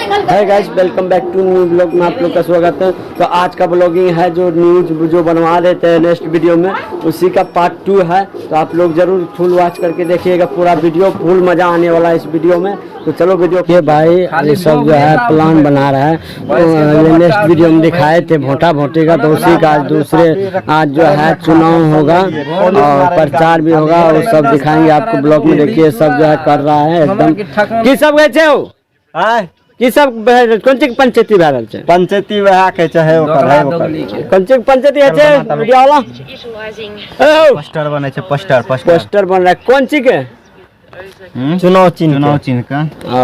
Hi guys, welcome back to new blog में आप लोग का स्वागत है। तो आज का ब्लॉगिंग है जो न्यूज जो बनवा रहे थे नेक्स्ट वीडियो में, उसी का पार्ट 2 है। तो आप लोग जरूर फुल वॉच करके देखिएगा पूरा वीडियो, फुल मजा आने वाला है इस वीडियो में। तो चलो वीडियो के भाई ये सब जो है प्लान बना रहा है। तो ये नेक्स्ट वीडियो में दिखाए थे भोटा भोटी का, तो उसी का आज दूसरे आज जो है चुनाव होगा और प्रचार भी होगा, वो सब दिखाएंगे आपको ब्लॉग में। देखिए सब जो है कर रहा है एकदम। की सब गए छे? की सब कोन चीज पंचायती भए रहल छै? पंचायती वएह कहै छै, है ओकर, है ओकर। कोन चीज पंचायती है छै मीडिया वाला? पोस्टर बनै छै, पोस्टर, पोस्टर। पोस्टर बन रहा है कोन चीज के? चुनाव चिन्ह, चुनाव चिन्ह के। ओ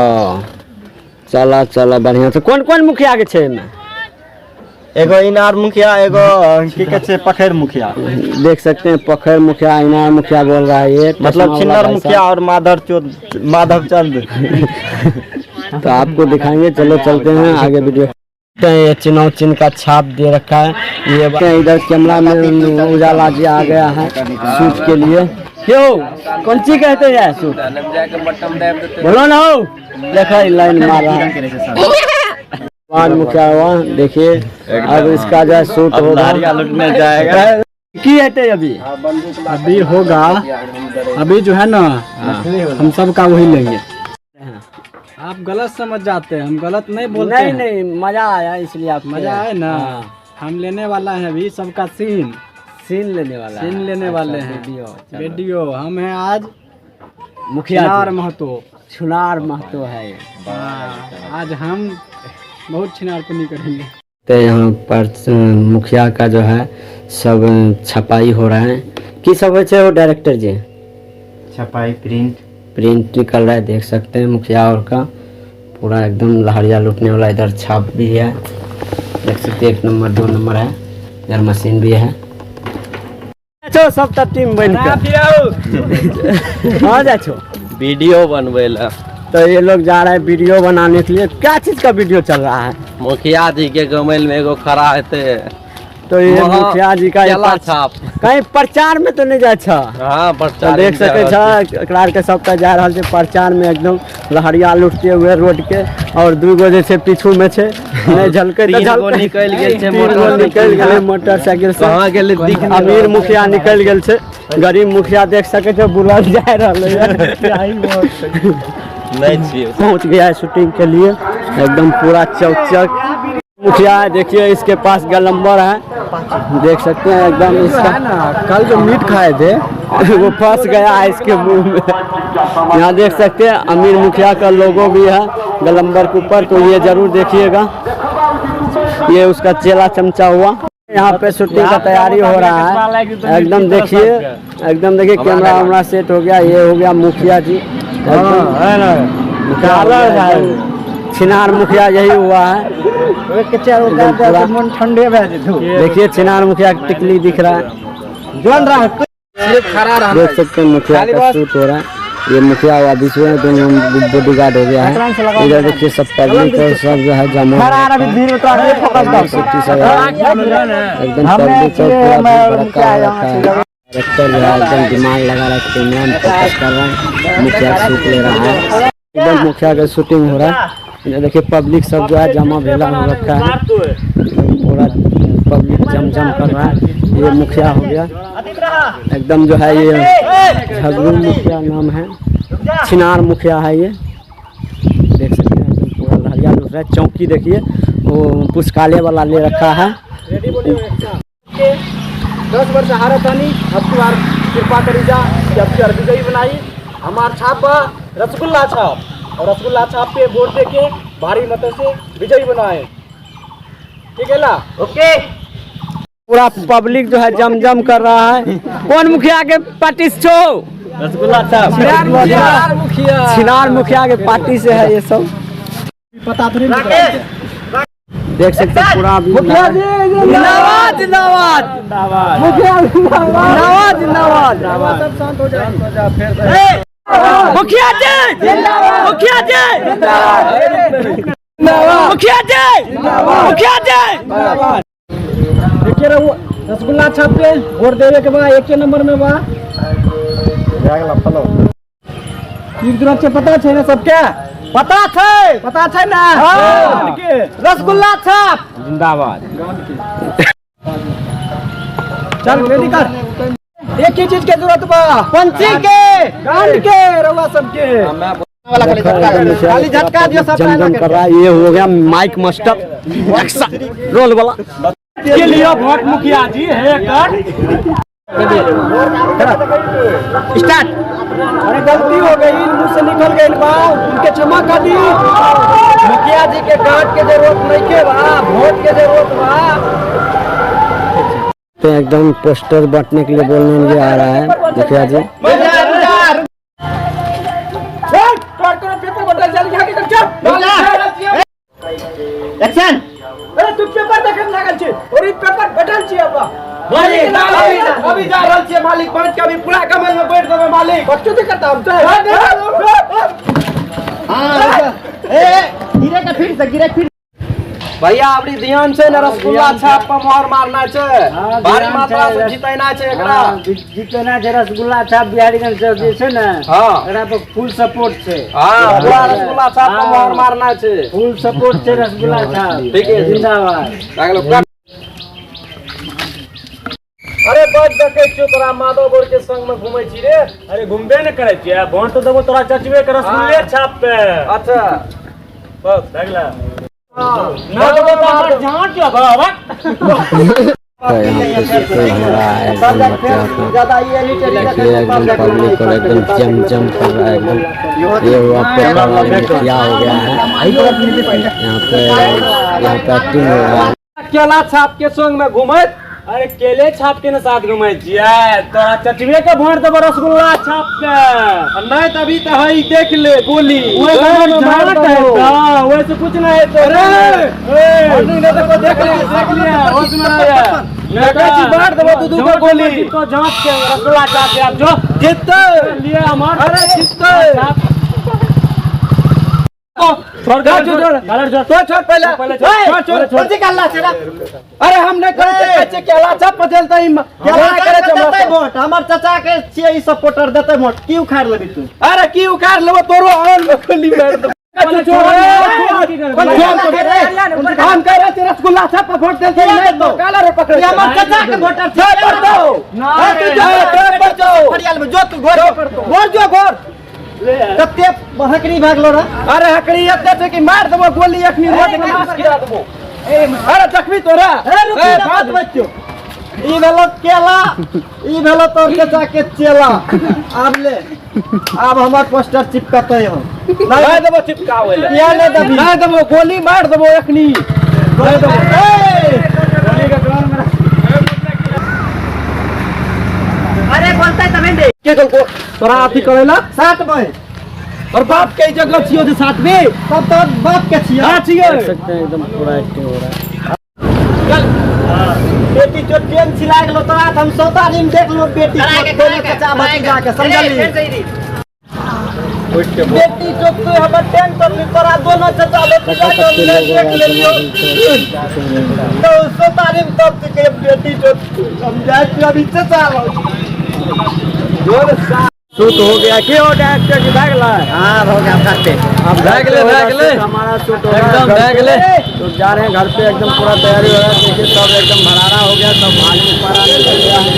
चला चला बढ़िया छै। कोन कोन मुखिया के छै एहिमे? एगो इनार मुखिया, एगो की कहै छै पखैर मुखिया। देख सकते हैं पखैर मुखिया, इनार मुखिया बोल रहा है ये, मतलब छिन्नर मुखिया और माधव चोद माधव चंद। तो आपको दिखाएंगे, चलो चलते हैं आगे वीडियो। ये चुनाव चिन्ह का छाप दे रखा है। ये इधर कैमरा में उजाला जी आ गया है शूट के लिए। क्यों कौन सी कहते हैं शूट बोलो ना हो, देखो लाइन मार रहा है मुखिया हुआ। देखिए अब इसका जो है शूट होगा, लुटने जाएगा। की है अभी? अभी होगा, अभी जो है ना हम सब का वही लेंगे। आप गलत समझ जाते हैं, हम गलत नहीं बोलते नहीं हैं। नहीं, मजा आया इसलिए आप मजा आया ना। हम लेने वाला है अभी सबका सीन। सीन लेने वाला, सीन लेने वाले हैं। वीडियो वीडियो हम हैं आज मुखिया छिनार महतो। छिनार महतो है ये। आज हम बहुत छिनारपनी करेंगे। तो यहाँ पर मुखिया का जो है सब छपाई हो रहा है। की सब है वो डायरेक्टर जी? छपाई प्रिंट, प्रिंट निकल रहा है, देख सकते हैं मुखिया और का पूरा एकदम लहरिया लूटने वाला। इधर छाप भी है, देख सकते हैं 1 नंबर 2 नंबर है। इधर मशीन भी है। छो सब तब टीम बन के हाँ जा छो वीडियो बनवे ला। तो ये लोग जा रहे हैं वीडियो बनाने के लिए। क्या चीज का वीडियो चल रहा है? मुखिया जी के गमेल में एगो खड़ा हेते। तो ये मुखिया जी का केला छाप कहीं प्रचार में तो नहीं जाए छा? हाँ प्रचार तो देख सके छा एकरा के सबका जा रहल छै प्रचार में, एकदम लहरिया लुटते हुए रोड के। और दू गो जे छै पीछू में छै, नहीं झलकै तऽ तीन गो निकलि गेल छै, तीन गो निकलि गेलै मोटरसाइकिल से। कहाँ गेलै दिख नहि। अमीर मुखिया निकलि गेल छै, गरीब मुखिया देख सके छै बुलल जा रहल है। नहीं छियै। पहुंच गया है शूटिंग के लिए, एकदम पूरा चौचक मुखिया है। देखिए इसके पास गलम्बर है, देख सकते हैं एकदम इसका ना कल जो मीट खाए थे वो फंस गया है इसके मुंह में। यहाँ देख सकते हैं अमीर मुखिया का लोगो भी है गलम्बर के ऊपर, तो ये जरूर देखिएगा। ये उसका चेला चमचा हुआ। यहाँ पे शूटिंग का तैयारी हो रहा है एकदम। देखिए एकदम, देखिए कैमरा वैमरा सेट हो गया। ये हो गया मुखिया जी, छिनार मुखिया यही हुआ है। ठंडे देखिए छिनार मुखिया की टिकली दिख रहा है, देख सकते हैं मुखिया का शूट हो रहा है। ये मुखिया हुआ बीच में, दोनों बॉडी गार्ड हो गया है। इधर देखिए सब पब्लिक और सब जो है जमा एकदम पब्लिक और पूरा भड़का हो रखा है। डायरेक्टर जो है एकदम दिमाग लगा रहा है, कैमरा में फोकस कर रहा है, मुखिया शूट ले रहा है, एकदम मुखिया का शूटिंग हो रहा है। इधर देखिए पब्लिक सब जो है जमा भेला हो रखा है, पूरा पब्लिक जम जम कर रहा है। ये मुखिया हो गया एकदम जो है, ये झगड़ू मुखिया नाम है, छिनार मुखिया है ये, देख सकते हैं एकदम पूरा लहरिया लुट रहा है। चौकी देखिए वो पुस्तकालय वाला ले रखा है। 10 वर्ष हारत आनी, अब की बार कृपा करी जा कि अब की बार विजयी बनाई। हमार छाप बा रसगुल्ला छाप, और रसगुल्ला छाप पे वोट दे के भारी मतों से विजयी बनाए, ठीक है ना? ओके। पूरा पब्लिक जो है जम जम कर रहा है। कौन मुखिया के पार्टी से छो? रसगुल्ला छाप, छिनार मुखिया के पार्टी से है ये सब। पता थोड़ी देख सकते हैं पूरा जिंदाबाद जिंदाबाद मुखिया जिंदाबाद जिंदाबाद मुखिया जी मुखिया जी मुखिया जी मुखिया जी। देखिए रसगुल्ला छाप पे वोट देवे के बा, एक नंबर में बा। पता है ना सबके? पता छै, पता छै ने? हाँ। रसगुल्ला छाप जिंदाबाद। चल रेडी कर। एक ही चीज के जरूरत बा, पंची के गांड के रउआ सबके खाली झटका दियो सब। जम जम कर रहा है। ये हो गया माइक मास्टर रोल वाला के लिए वोट मुखिया जी है कर स्टार्ट। अरे गलती हो गई, मुंह से निकल गई बा, उनके क्षमा कर दी। मुखिया जी के गांठ के जरूरत नहीं के बा, वोट के जरूरत बा। तो एकदम पोस्टर बांटने के लिए बोलने के लिए आ रहा है मुखिया जी। पेपर बदल जल्दी आगे कर चल। एक्शन। अरे तू पेपर देखे लागल छी और ई पेपर बटल छी अब अभी जा रहल छी मालिक पहुंच के अभी पूरा कमल में बैठ देबै मालिक। बच्चों से करता हम। हां ए गिरे के फिर से गिरे फिर। भैया अबरी ध्यान से न रसगुल्ला छाप पर मोहर मारना छै, भारी मात्रा से जीतेना छै एकरा। जितना छै रसगुल्ला छाप बिहारीगंज से जे छै ने, हां एकरा पर फुल सपोर्ट छै। हां, पूरा रसगुल्ला छाप पर मोहर मारना छै। फुल सपोर्ट छै रसगुल्ला छाप। ठीक है। जिंदाबाद। लागलो। अरे बड देखै छियौ तोरा माधव बोर के संग में घुमै छी रे। अरे घूमबे न करै छियै, वोट तो देबो तोरा चचबे के रसगुल्ले छाप पे। अच्छा बस भए गेलै ना देबो तो हमर झाँट जो बाबा। तो यहाँ पे शूटिंग हो रहा है एकदम मतलब ज्यादा ये नहीं चली। देखिए एकदम पब्लिक और एकदम जम जम कर रहा है एकदम। ये हुआ पेपर वाले मुखिया हो गया है यहाँ पे, यहाँ पे एक्टिंग हो रहा है। केला छाप के संग में घुमैत। अरे केले छाप के न साथ घुमै छियै, तोरा चचबे के वोट देबो रसगुल्ला छाप पे। नहीं तभी तो हई देख ले गोली झाँट है तो वैसे कुछ नहीं है तो। अरे ए, देख ले देख लिया होश में रह। देखै छी बांट देबो दू दू गो गोली। तो झाँट के रसगुल्ला छाप के आप जो जीतते लिए हमार। अरे जीतते। छोड़ छोड़ छोड़ तो छोड़ पहले पहले छोड़, छोड़ छोड़। कौन सी छै अरे हम नहीं करै छियै, कहै छियै केला छाप बदलतै केला करै छै हमरा देतै सब। वोट हमर चाचा के छियै ई सपोर्टर देतै वोट की उखाड़ लेबी तू? अरे की उखाड़ लेबो तोरो आन में गोली मार देबो। हम कह रहे थे रसगुल्ला छाप पर वोट देते नहीं तो काला रे पकड़े। ई हमर चाचा के वोटर छै। पर दो तू जो पर दो फरियाल में जो तू घोर घोर जो घोर कते हकरी भागलो रे। अरे हकरी एते छै कि मार देबो गोली अखनी रोड में मार गिरा देबो। अरे जख्मी तोरा ए रुक ए, जा, बात बच्चो ई भेलो केला, ई भेलो तोर चाचा के चेला। आब ले आब हमर पोस्टर चिपकतै हम। नहीं देबो चिपकावे ले। किया नहीं देबी? नहीं देबो गोली मार देबो अखनी। नहीं देबो। अरे बोलते तबे दे के दलको तोरा अथी करेला साथ में और बाप के जगह छियो जे साथ में तब तो बाप के छियो। हां छियो। देख सकते हैं एकदम पूरा एक्टिंग हो रहा है। बेटी जो ट्रेन छिला गेलो तोरा हम सौता दिन देख लो बेटी दोनों चाचा भतीजा के समझली। बेटी जो तू हमर ट्रेन पर ली तोरा दोनों चाचा भतीजा के हम देख लेलियो तो सौता दिन तब तक के बेटी जो हम जाय छी अभी चाचा लग। शूट हो गया के हो डायरेक्टर जी भाग ला। हां हो गया खाते। अब भाग ले, भाग ले। हमारा शूट हो गया एकदम घर भाग पे। ले। तो जा रहे हैं घर पे, एकदम पूरा तैयारी हो रहा है। देखिए सब एकदम भरारा हो गया, सब भाग में पड़ा निकल गया है।